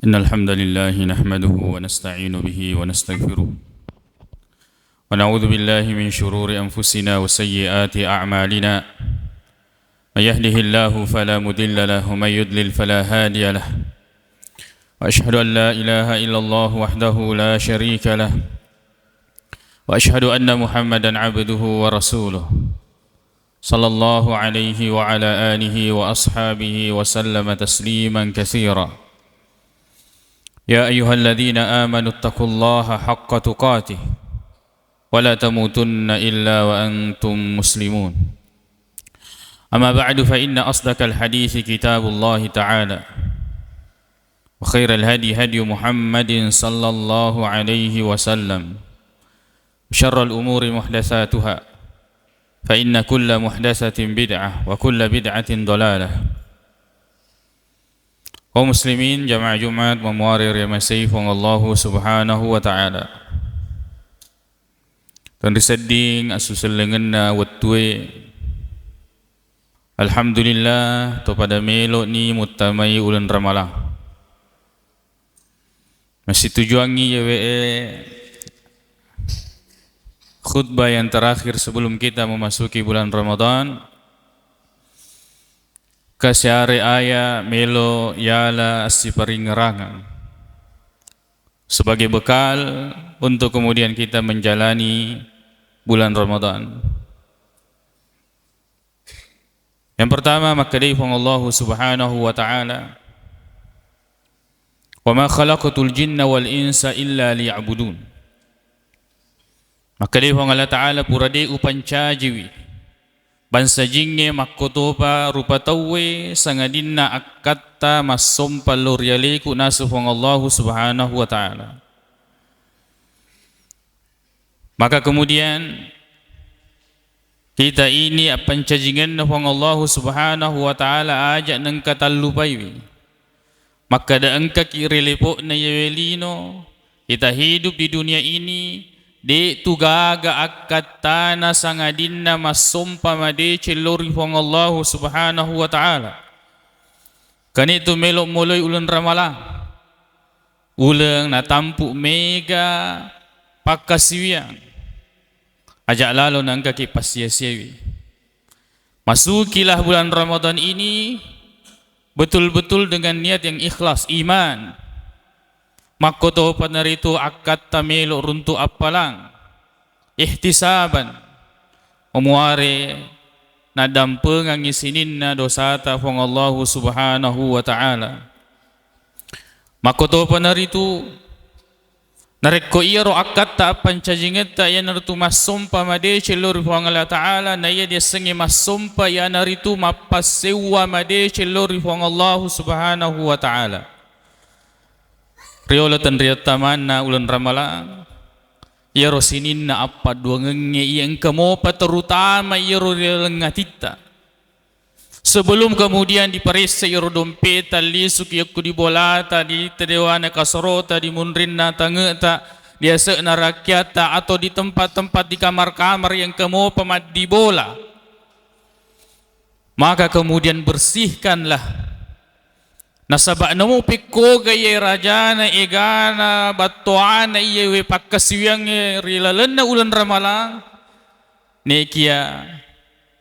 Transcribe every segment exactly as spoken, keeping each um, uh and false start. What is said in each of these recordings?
إن الحمد لله نحمده ونستعين به ونستغفره، ونعوذ بالله من شرور أنفسنا وسيئات أعمالنا. من يهده الله فلا مضل له، ومن يضلل فلا هادي له. وأشهد أن لا إله إلا الله وحده لا شريك له، وأشهد أن محمدا عبده ورسوله، صلى الله عليه وعلى آله وأصحابه وسلم تسليما كثيرا. يا أيها الذين آمنوا اتقوا الله حق تقاته ولا تموتن إلا وأنتم مسلمون. أما بعد، فإن أصدق الحديث كتاب الله تعالى، وخير الهدي هدي محمد صلى الله عليه وسلم، وشر الأمور محدثاتها، فإن كل محدثة بدعة، وكل بدعة ضلالة. Kaum muslimin, jamaah Jumat, mamuare riamasei Puang Allahu Subhanahu wa Ta'ala. Tenrisedding assusellengenna wettue, alhamdulillah, to pada melo'ni muttamai uleng Ramalang. Massitujuangngi yewe'e khutbah yang terakhir sebelum kita memasuki bulan Ramadan, kasiare aya melo yala assiparingngerangeng sebagai bekal untuk kemudian kita menjalani bulan Ramadan. Yang pertama, makkedai Puang Allahu Subhanahu wa Ta'ala, "Wa ma khalaqtul jinna wal insa illa liya'budun." Makkedai Puang Allah Ta'ala, "Pura de' upancajiwi bangsa jingnge makkotopa rupa tauwe sangadinna akkatta massompa lao ri aleku," naseng Puang Allahu Subhanahu wa Ta'ala. Maka kemudian kita ini appancajingenna Puang Allahu Subhanahu wa Ta'ala aja' nengka tallupaiwi. Makkeda engkaki ri lepo'na iyawe lino, kita hidup di dunia ini, de' tu gaga akkattana sangadinna massompa madeceng lao ri Puang Allahu Subhanahu wa Ta'ala. Kanitu melo' moloi uleng Ramalang. Uleng natampu' mega pakkasiwiang. Aja' lalo naengkaki passia-siawi. Masukilah bulan Ramadan ini betul-betul dengan niat yang ikhlas, iman. Makkotopa naritu akkatta melo' runtu' appalang, ihtisaban, mamuare naddampengangngi sininna dosata Puang Allahu Subhanahu wa Ta'ala. Makkotopa naritu, narekko iyaro akkatta appancajingetta iyanaritu massompa madeceng lao ri Puang Allah Ta'ala, na iya diassengnge massompa iyanaritu mappassewwa madeceng lao ri Puang Allahu Subhanahu wa Ta'ala. Riolo tenriattamanna uleng Ramalang, iyaro sininna appadduangengnge iya engka mopa terutama iyaro ri laleng atitta. Sebelum kemudian diparessa iyaro dompeta, lisuki yakko di bolata, di tedewana kasorota, di munrinna tange'ta, di ase'na rakkiatta, atau di tempat-tempat di kamar-kamar yang engka mopa maddibola, maka kemudian bersihkanlah. Nasaba' namo pekkoga iye rajana, egana, battoana iyewe pakkasiwiangnge ri lalenna uleng Ramalang, nekia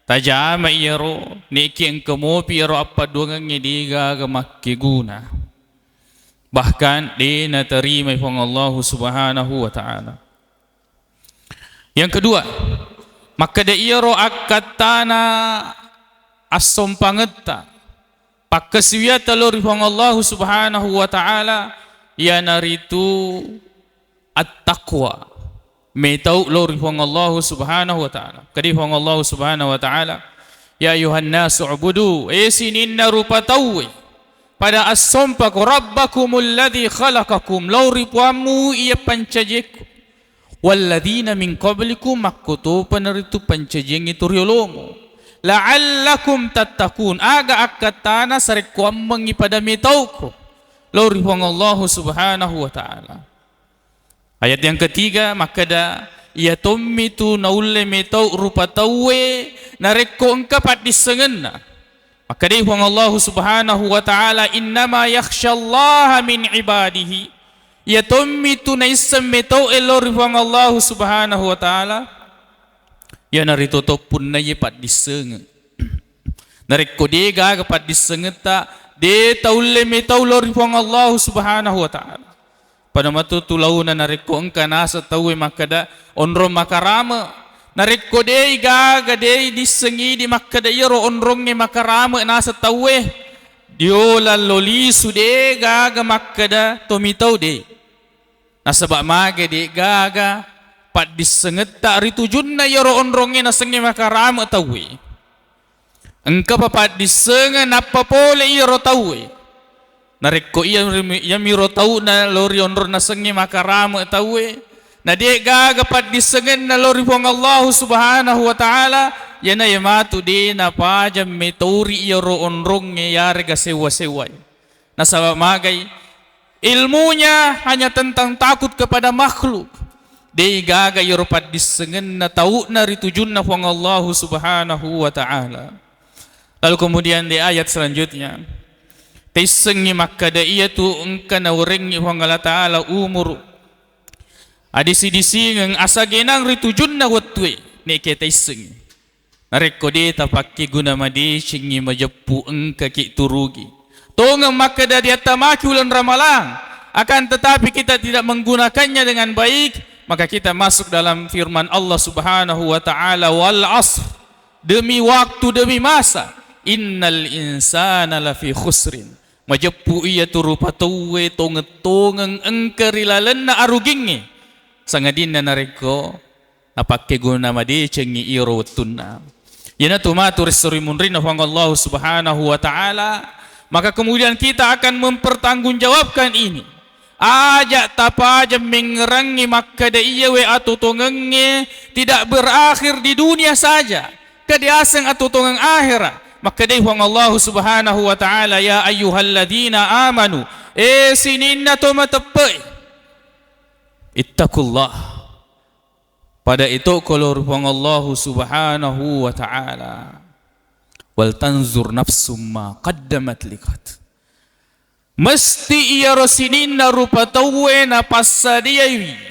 tajama iyaro, nekia engka mopi iyaro appadduangengnge degaga makkeguna. Bahkan de' naterimai Puang Allahu Subhanahu wa Ta'ala. Yang kedua, makkeda iyaro akkattana assompangetta, pakkasiwiatta lao ri Puang Allahu Subhanahu wa Ta'ala, iyanaritu at-taqwa, metau lao ri Puang Allahu Subhanahu wa Ta'ala. Kedi Puang Allahu Subhanahu wa Ta'ala, "Ya ayuhan nasu ubudu," e sininna rupa tauwe, pada assompako, "Rabbakumul ladzi khalaqakum," lao ri Puammu iya pancajekku. "Walladzina min qablikum," makkotopa naritu pancajiangnge tu riolomu. "La'allakum tattaqun," aga akkattana sarekkoammengngi pada metauko lao ri Puang Allahu Subhanahu wa Ta'ala. Ayat yang ketiga makkeda, iya tommi tu naulle metau rupa tauwe narekko engka paddissengenna. Makkedai Puang Allahu Subhanahu wa Ta'ala, "Innama yakhsyallaha min ibadihi." Iya tommi tu naisseng metau e lao ri Puang Allahu Subhanahu wa Ta'ala, iyanaritu to punnaye paddissengeng. Narekko de gaga paddissengetta, de taulle metau lao ri Puang Allahu Subhanahu wa Ta'ala. Pada matu tu launa narekko engka naseng tauwe makkeda onrong makarame. Narekko dei gaga, dei disseng idi makkeda iyaro onrongnge makarame naseng tauwe, diola lo lisu de gaga makkeda tomitau de. Nasaba mage de gaga paddissengetta ri tujunna iyaro onrongnge nasengnge makarame tauwe. Engkapa paddissengeng nappa pole iyaro tauwe. Narekko iya, iyamiro tau'na lao ri onrong nasengnge makarame tauwe, na de gaga paddissengenna lao ri Puang Allahu Subhanahu wa Ta'ala, iyanae matu de napajang metau ri iyaro onrongnge yarega sewwa-sewwae. Nasaba magai, ilmunya hanya tentang takut kepada makhluk. Dei gaga iyaro paddissengenna tau'na ri tujunna Puang Allahu Subhanahu wa Ta'ala. Lalu kemudian di ayat selanjutnya, taissengngi makkeda iyatu engka naurengngi Puang Allah Ta'ala umuru. Adisi-disingeng asagenang ri tujunna wettue, nekke taissengngi. Narekko de tapakkeguna madecengngi majeppu engkaki turugi. Tongeng makkeda diattamaki uleng Ramalang, akan tetapi kita tidak menggunakannya dengan baik, maka kita masuk dalam firman Allah Subhanahu wa Ta'ala, "Wal asr." Demi waktu, demi masa. "Innal insana lafi khusrin." Majeppu iyatu rupa tauwe tongeng-tongeng engka ri lalenna arugingnge. Sangadinna narekko napakkeguna madecengngi iyaro wettunna. Iyanatu matu ri esso ri munrinna Puang Allahu Subhanahu wa Ta'ala, maka kemudian kita akan mempertanggungjawabkan ini. Aja tapajeng mengngerangngi makkeda iyawe atuo tongengnge tidak berakhir di dunia saja. Kadiaseng atuo tongeng akhera. Makkedai Puang Allahu Subhanahu wa Ta'ala, "Ya ayyuhalladzina amanu," e sininna to mateppe, "ittaqullah." Pada itoko lao ri Puang Allahu Subhanahu wa Ta'ala. "Wal tanzur nafsum ma qaddamat lighad." Mesti iyaro sininna rupa tauwe napassadiaiwi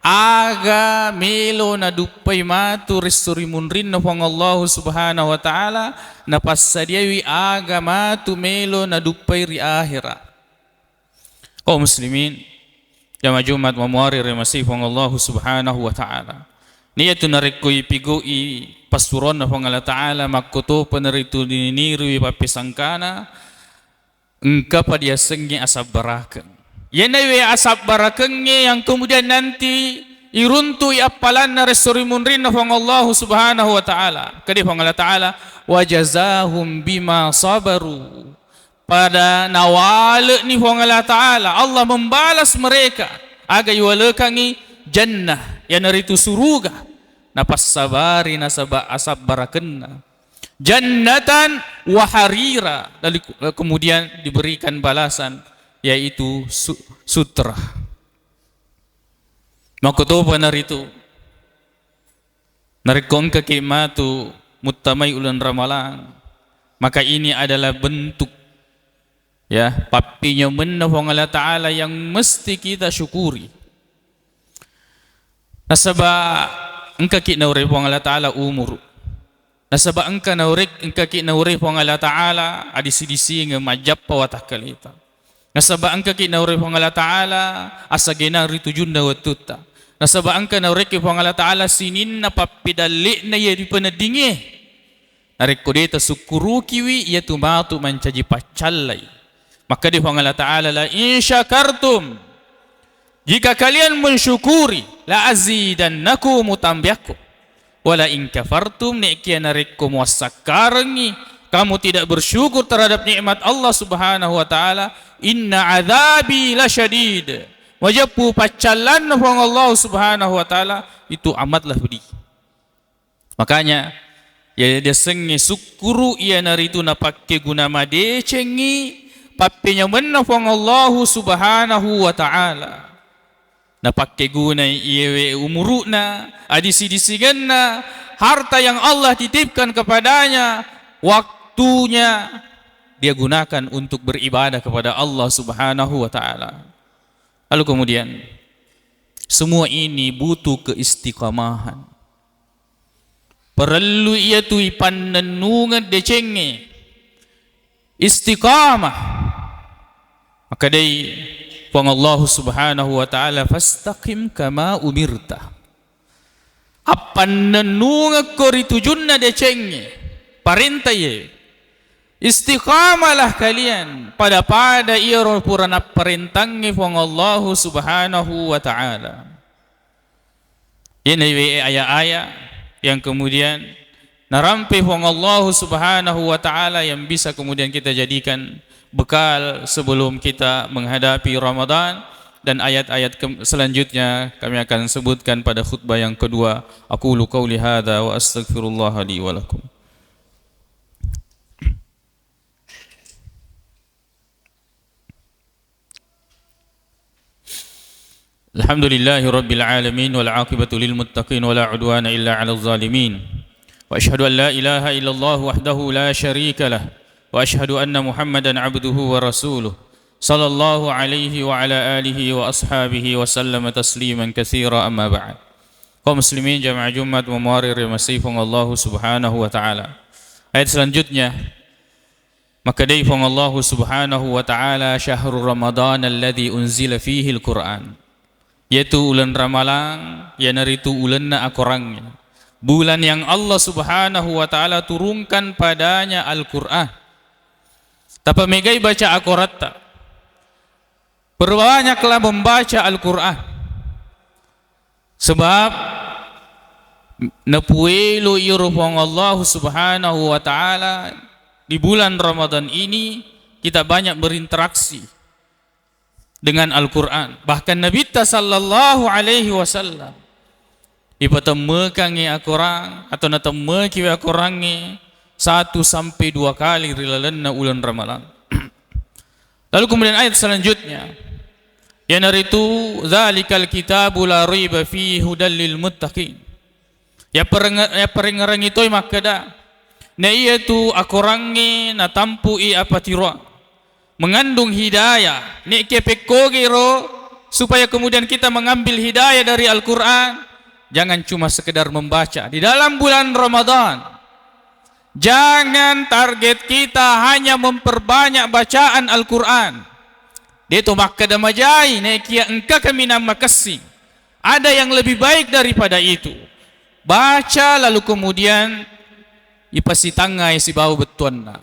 aga melo naduppai matu ri esso ri munrinna Puang Allahu Subhanahu wa Ta'ala, napassadiaiwi aga matu melo naduppai ri akhera. Kaum muslimin, jamaah Jumat mamuare ri masei Puang Allahu Subhanahu wa Ta'ala. Niyatu narekko ipigau'i passuroanna Puang Allah Ta'ala, makkotopa naritu diniriwi pappesangkana, engkapa diasengnge asabbarakeng. Iyanaiwe asabbarakengnge yang kemudian nanti iruntu'i appalanna ri esso ri munrinna Puang Allahu Subhanahu wa Ta'ala. Kede Puang Allah Ta'ala, "Wa jazahum bima sabaru." Pada nawale'ni Puang Allah Ta'ala, Allah membalas mereka. Aga iwalekangngi? Jannah, iyanaritu suruga. Napassabari nasaba asabbarakenna. Jannatan wa harira. Lalu kemudian diberikan balasan, yaitu su-, sutra. Makkotopa naritu, narekko engkaki matu muttamai uleng Ramalang, maka ini adalah bentuk, ya, pappinyamenna Puang Allah Ta'ala yang mesti kita syukuri. Nasaba engkaki naure Puang Allah Ta'ala umuru. Nasaba engka naure-, engkaki naure Puang Allah Ta'ala adisi-disingeng majjappa watakkaleta. Nasaba engkaki naure Puang Allah Ta'ala asagenang ri tujunna wettutta. Nasaba engka naurekki Puang Allah Ta'ala sininna pappedalle'na iya ripeneddingnge. Narekko de tasukkurukiwi, iyatu matu mancaji paccallai. Makkeda Puang Allah Ta'ala, "La in syakartum," jika kalian mensyukuri, "la azidannakum," mutambiakko. "Wala in kafartum," nekia narekko muassakkarengngi, kamu tidak bersyukur terhadap nikmat Allah Subhanahu wa Ta'ala, "inna adzabi lasyadid." Majeppu paccallanna Puang Allah Subhanahu wa Ta'ala itu amatlah pedih. Makanya, iya diassengnge sukkuru, iyanaritu napakkeguna madecengngi pappenyamenna Puang Allahu Subhanahu wa Ta'ala. Napakkegunai iyewe umuru'na, adisi-disingenna, harta yang Allah titipkan kepadanya, waktu Waktunya dia gunakan untuk beribadah kepada Allah Subhanahu wa Ta'ala. Lalu kemudian, semua ini butuh keistiqamahan. Parellu iyatu ipannennungeng decengnge. Istiqamah. Makkedai Puang Allahu Subhanahu wa Ta'ala, "Fastaqim kama umirta." Appannennungekko ri tujunna decengnge, parenta iye. Istiqamalah kalian pada-pada iyaro pura napparentangnge Puang Allahu Subhanahu wa Ta'ala. Ini aya-aya yang kemudian narampe Puang Allahu Subhanahu wa Ta'ala yang bisa kemudian kita jadikan bekal sebelum kita menghadapi Ramadan, dan ayat-ayat ke-, selanjutnya kami akan sebutkan pada khutbah yang kedua. Aqulu qauli hadza wa astaghfirullah li wa lakum. الحمد لله رب العالمين، والعاقبة للمتقين، ولا عدوان إلا على الظالمين. وأشهد أن لا إله إلا الله وحده لا شريك له، وأشهد أن محمدا عبده ورسوله، صلى الله عليه وعلى آله وأصحابه وسلم تسليما كثيرا، أما بعد. Kaum muslimin jamaah Jumat memuari ri masifung Allah Subhanahu wa Ta'ala. Ayat selanjutnya, makkedai Puang Allahu Subhanahu wa Ta'ala, "Syahru Ramadan alladzi unzila fihil Qur'an." Yaitu uleng Ramalang, iyanaritu ulenna akorangnge. Bulan yang Allah Subhanahu wa Ta'ala turunkan padanya Al-Qur'an. Tapamegai baca akoratta. Perbanyaklah membaca Al-Qur'an. Sebab napuelo iyaro Puang Allahu Subhanahu wa Ta'ala, di bulan Ramadan ini kita banyak berinteraksi dengan Al-Qur'an. Bahkan Nabitta sallallahu alaihi wasallam ipatemmekangngé akorang atau natemmekiwi akorangnge satu sampai dua kali ri lalenna uleng Ramalang. Lalu kemudian ayat selanjutnya, iyanaritu, "Dzalikal kitabu la raiba fihi hudal lil muttaqin." Yappareng-, yapparengngerangngi toi makkeda, na iyatu akorangnge natampu'i apatiroang, mengandung hidayah. Nekke pekkogero supaya kemudian kita mengambil hidayah dari Al-Quran, jangan cuma sekedar membaca di dalam bulan Ramadan. Jangan target kita hanya memperbanyak bacaan Al-Quran. Deto makkeda majai, naekia engka kaminang makessing. Ada yang lebih baik daripada itu. Baca lalu kemudian ipasitangngai sibawa bettuanna.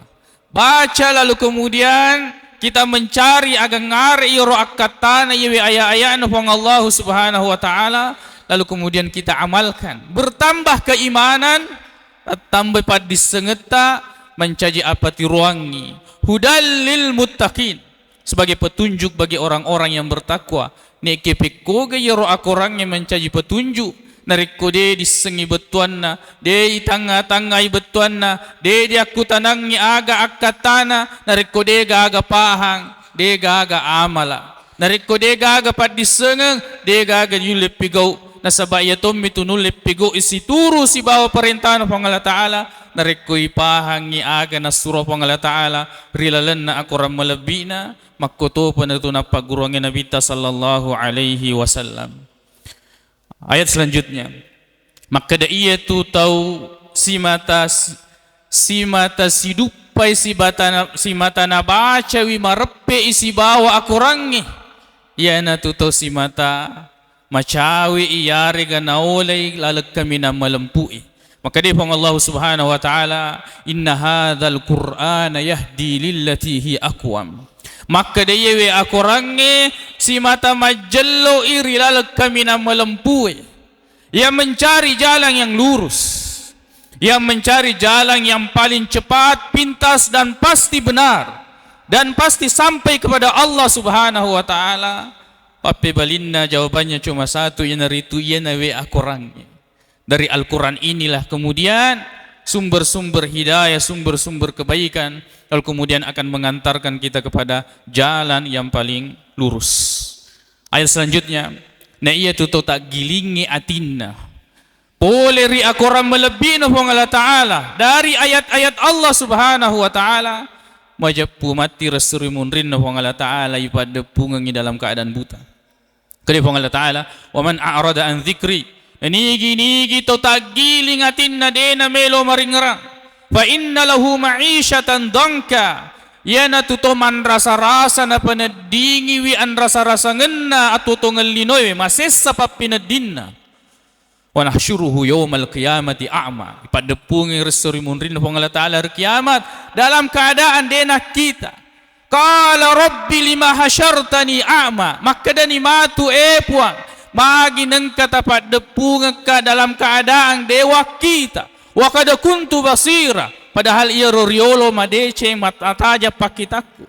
Baca lalu kemudian kita mencari aga ngare iyaro akkattana iyawe aya-ayana Puang Allahu Subhanahu wa Ta'ala, lalu kemudian kita amalkan. Bertambah keimanan, tambai paddissengetta, mancaji apatiroangngi. Hudal lil muttaqin, sebagai petunjuk bagi orang-orang yang bertakwa. Nekke pekkoga iyaro akorangnge mancaji petunjuk, narekko de dissengi bettuanna, de itangnga-tangngai bettuanna, de diakkutanangngi aga akkattana, narekko de gaga pahang, de gaga amala. Narekko de gaga paddissengeng, de gaga yulle pigau. Nasaba iya tommi tu nulle pigau isituru sibawa parentana Puang Allah Ta'ala. Narekko ipahangngi aga nassuro Puang Allah Ta'ala ri lalenna akorang malebbi'na, makkotopa natu nappagguruangnge Nabitta sallallahu alaihi wasallam. Ayat selanjutnya, makkeda iyatu tau simata si-, simata siduppai sibata na-, simata nabacawi mareppe'i sibawa akorangnge, iyanatu tau simata macawe'i iyarega naolai laleng kaminang malempu'i. Makkeda Puang Allah Subhanahu wa Ta'ala, "Inna hadzal Qur'ana yahdi lillati hi aqwam." Makkeda iyewe akorangnge simata majjello'i ri laleng kaminang malempue, yang mencari jalan yang lurus, yang mencari jalan yang paling cepat, pintas, dan pasti benar, dan pasti sampai kepada Allah Subhanahu wa Ta'ala. Pappebalinna jawabannya cuma satu, iyanaritu iyanawe akorangnge. Dari Al-Quran inilah kemudian sumber-sumber hidayah, sumber-sumber kebaikan, lalu kemudian akan mengantarkan kita kepada jalan yang paling lurus. Ayat selanjutnya, na iyatu tau taggilingngi atinna. Pole ri akorang malebbina Puang Allah Ta'ala, dari ayat-ayat Allah Subhanahu wa Ta'ala, majeppu matti ressu ri munrinna Puang Allah Ta'ala, ipaddeppungengngi dalam keadaan buta. Kede Puang Allah Ta'ala, "Wa man a'rada an dzikri," nigi-nigi to taggiling atinna dena melo maringngerang, "fa inna lahu ma'isyatan dhanka," iyanatu to manrasa-rasa napaneddingiwi anrasa-rasangenna atuo-tuongeng linoe, masessa pappineddinna. "Wa nahsyuruhu yaumal qiyamati a'ma." Ipaddeppungi resso ri munrinna Puang Allah Ta'ala ri kiamat dalam keadaan de nakkita. "Qala rabbi lima hasyartani a'ma." Makkedani matu, "E Puang, magi nengka tapaddeppungekka dalam keadaan de wakkita? Wa qad kuntu basira." Padahal iyaro riolo madeceng mat-, matajang pakkitakku.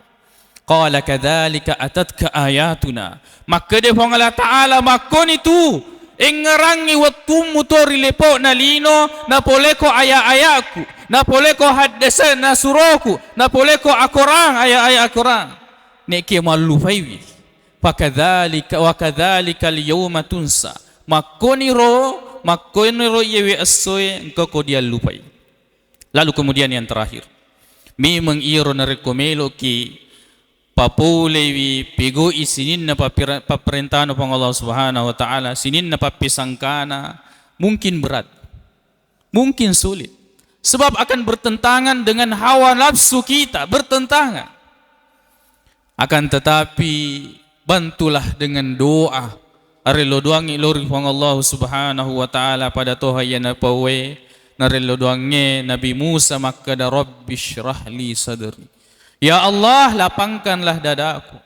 Qala kadzalika atatka ayatuna. Makkeda Puang Allah Ta'ala, "Makkoni tu engngerangngi wettummu to ri lepo'na lino, napoleko aya-ayakku, napoleko haddese nasuroku, napoleko akorang aya-aya akorang. Nekke mallupaiwi. Fakadzalika, wa kadzalikal yauma tunsa." Makkoniro, makkoniro iyewe essoe engkako diallupai. Lalu kemudian yang terakhir, memang iyaro narekko meloki papolewi, pegoi sininna pappira-, papparentana Puang Allah Subhanahu wa Ta'ala, sininna pappisangkana, mungkin berat, mungkin sulit. Sebab akan bertentangan dengan hawa nafsu kita, bertentangan. Akan tetapi, bantulah dengan doa. Arello doangngi lao ri Puang Allah Subhanahu wa Ta'ala pada toha iya napaue. Narello doangnge Nabi Musa makkeda, "Rabbi syrah li sadri." Ya Allah, lapangkanlah dadaku.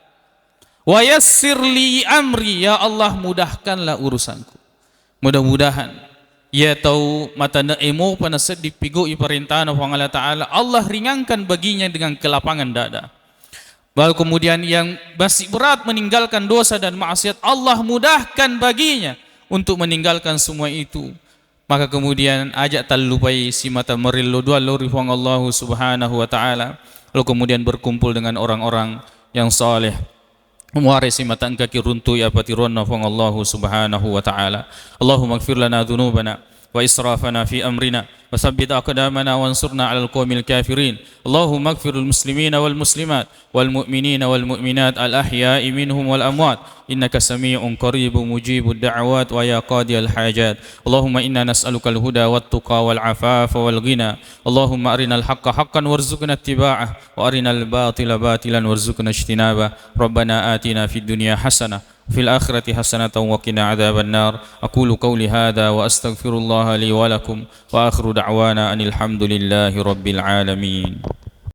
"Wa yassir li amri." Ya Allah, mudahkanlah urusanku. Mudah-mudahan iya tau matane'e mopa nasedding pigau'i parentana Puang Allah Ta'ala, Allah ringankan baginya dengan kelapangan dada. Lalu kemudian yang masih berat meninggalkan dosa dan maksiat, Allah mudahkan baginya untuk meninggalkan semua itu. Maka kemudian aja tallupai simata marello doa lao ri Puang Allahu Subhanahu wa Ta'ala, lalu kemudian berkumpul dengan orang-orang yang saleh. Muare simata engkaki runtu'i apa tiroanna Puang Allahu Subhanahu wa Ta'ala. Allahumma ighfir lana dzunubana wa israfana fi amrina wa tsabbit aqdamana wansurna 'alal qaumil kafirin. Allahumma ighfir lil muslimina wal muslimat wal mu'minina wal mu'minat al ahya'i minhum wal amwat. Innaka sami'un qaribun mujibud da'awat wa ya qadiyal hajat. Allahumma inna nas'alukal huda wat tuqa wal afafa wal ghina. Allahumma arinal haqqa haqqan warzuqna ittiba'ah wa arinal batila batilan warzuqna ijtinabah. Rabbana atina fid dunya hasanah wa fil akhirati hasanatan wa qina adzabannar. Aqulu qauli hadza wa astaghfirullaha li wa lakum wa akhiru da'wana anil hamdulillahi rabbil alamin.